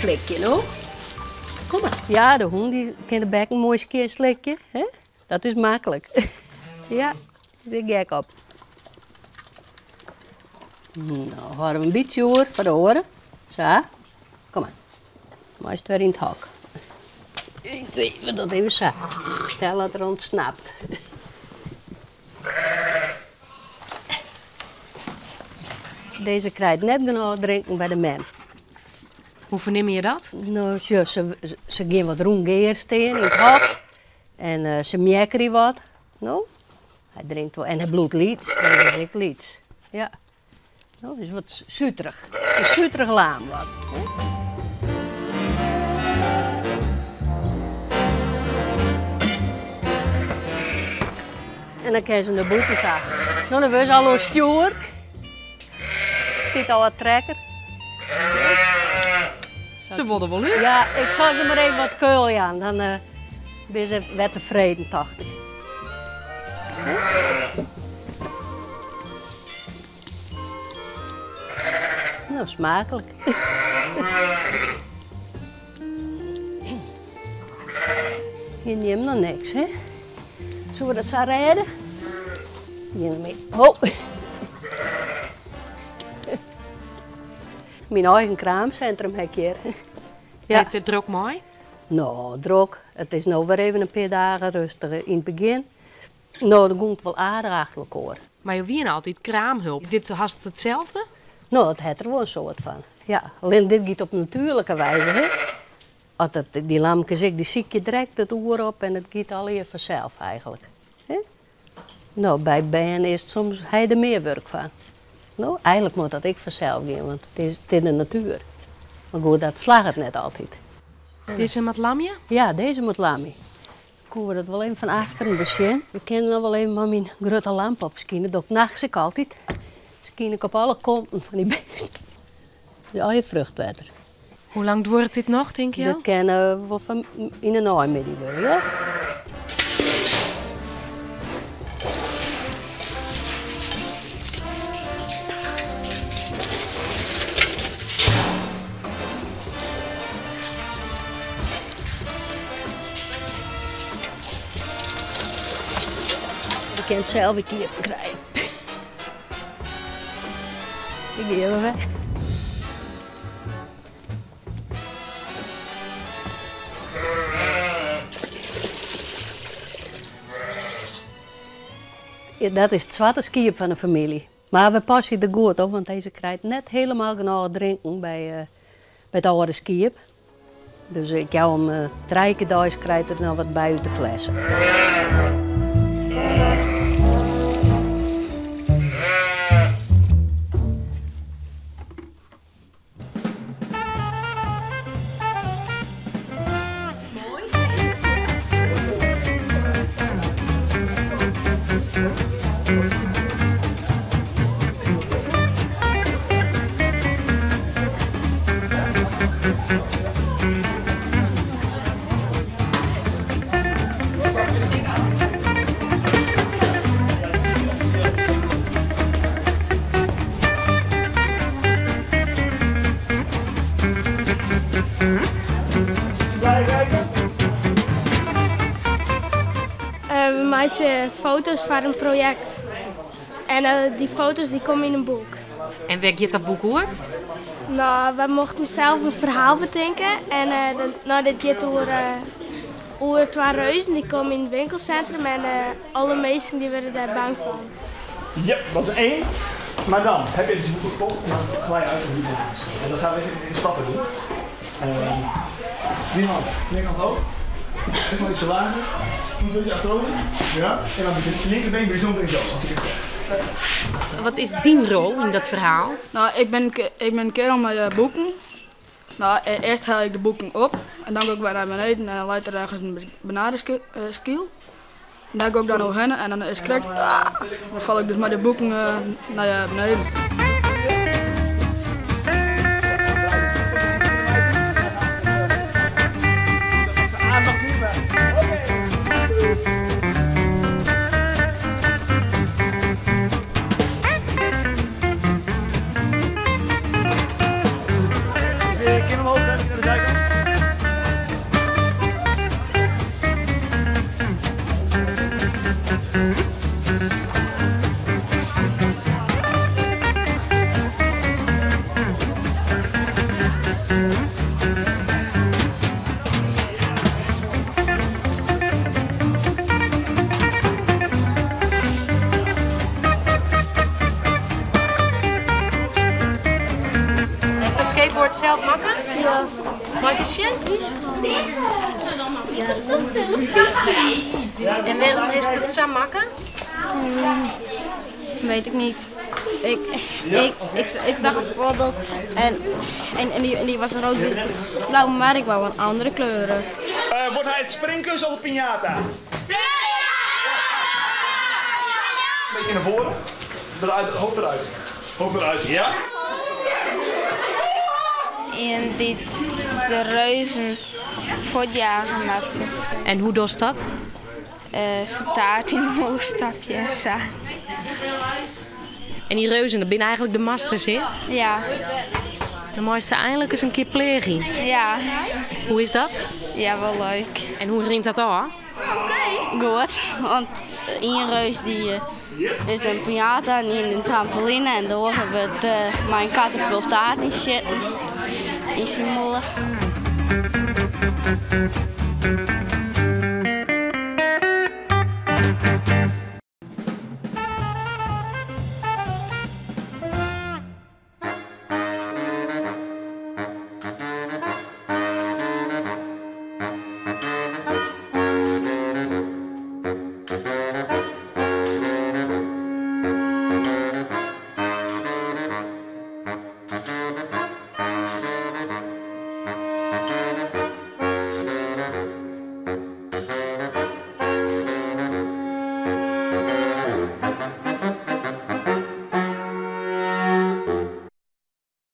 slikje, no. Kom mar. Ja, de hûn dy kin de bekken moai skjin slikje, hè? Dat is maklik. Ja, bin gek op. No, hâlde we in bytsje oer foar de oare. Sa, kom mar. Meist wer yn it hok. Ien, twee, we dat even sa. Stel dat er ûntsnapt. Dizze krijt net genôch drinken by de mem. Hoe fernimme je dat? No, sjoch, se gean wat rûn gear stean yn it hok. En se mjekkerje wat. No, hy drinkt wol en hy bliuwt lyts. Dizze is ek lyts. Ja. No, is wat suterich. In suterich laam wat. En dan kinne se nei bûten ta. No, dan wurde se al oerstjoer. Stiet al wat trekker. Se wolle wol út. Ja, ik sil se mar even wat keul jaan. Dan uh, binne se wer tefreden, tocht ik. No, smaaklik. Hjir nimt noch niks, hè? Soe we dat sa rêde? Gean Oh! Myn eigen kraamsintrum ha ik hjir. Ja. Is it drok mei? No, drok. It is no wer even in pear dagen rêstich. Yn it begjin, no, dan gong it wol aardich achter elkoar. Mar jo wiene altyd kraamhulp. Is dit hast itselde? No, it hat der wol in soart fan. Ja, allinnich dit giet op natuerlike wize, hè. As it, dy lamkes ek, dy sykje direkt it oer op en it giet allegear fansels eigentlik. Hè? No, by bern is it soms, ha je der mear wurk fan. No, eigentlik moat dat ek fansels gean, want it is, it is de natuer. Mar goed, dat slagget net altyd. Dizze moat lamje? Ja, dizze moat lamje. Koe we dat wol even fan achteren besjen. Ik kin noch wol even mei myn grutte lamp opskine. Dat doch ik nachts ek altyd. Skyn ik op alle kanten fan dy bisten. De eigen fruchtwetter. Hoe lang duorret dit noch, tinke jo? Dit kin wol fan yn de neimiddei wurde, hear. Ik kin it sels ek iepen krije. Ik gean wer weg. Dat is it swarte skiep fan de famylje. Mar we pasje der goed op, want dizze krijt net hielendal genôch drinken by it âlde skiep. Dus ik jou him trije kear deis krijt er noch wat by út de flesse. We meitsje foto's foar in projekt. En dy foto's dy komme yn in boek. En wêr giet dat boek oer? No, wy mochten sels in ferhaal betinke. En no, dit giet oer, oer twa reuzen dy komme yn it winkelsintrum en alle minsken dy wurde dêr bang fan. Ja, dat is één. Maar dan heb je dus een boek gekocht en dan glij je uit op die basis. En dat gaan we even in stappen doen. Die hand, linkerhand hoog. Even ietsje lager. Een beetje achterover. Ja. En dan met je linkerbeen doe je zo meteen zo, als ik het zeg. Wat is dyn rol yn dat ferhaal? No, ik bin kerel mei de boeken. No, earst helje ik de boeken op en dan gean ik wer nei beneden en dan leit der ergens in benadenskyl. En dêr gean ik dan oerhinne en dan is krekt, ah, dan fal ik dus mei de boeken nei beneden. bord sels makke? Ja. Mei ik ris sjen? En wêrom hast it sa makke? Weet ik niet. Ik, ik, ik, ik zag een voorbeeld en, en, en, die, en die was rood, wit, blauw, maar ik wou een andere kleuren. Uh, wordt hij het springkussen of de piñata? Beetje naar voren. Eruit, hoofd eruit. Hoofd eruit, ja. Ien dy't de reuzen fuortjage moat. En hoe dochst dat? Se taart yn 'e mûle stopje en sa. En dy reuzen, dat binne eigenlik de masters, hè? Ja. Dan meist se einlik ris in kear pleagje. Ja. Hoe is dat? Ja, wol leuk. En hoe rint dat ôf? Goed, want ien reus dy is in piñata en ien in trampoline en de oare wurdt mei in katapult taart ynsjitten yn syn mûle.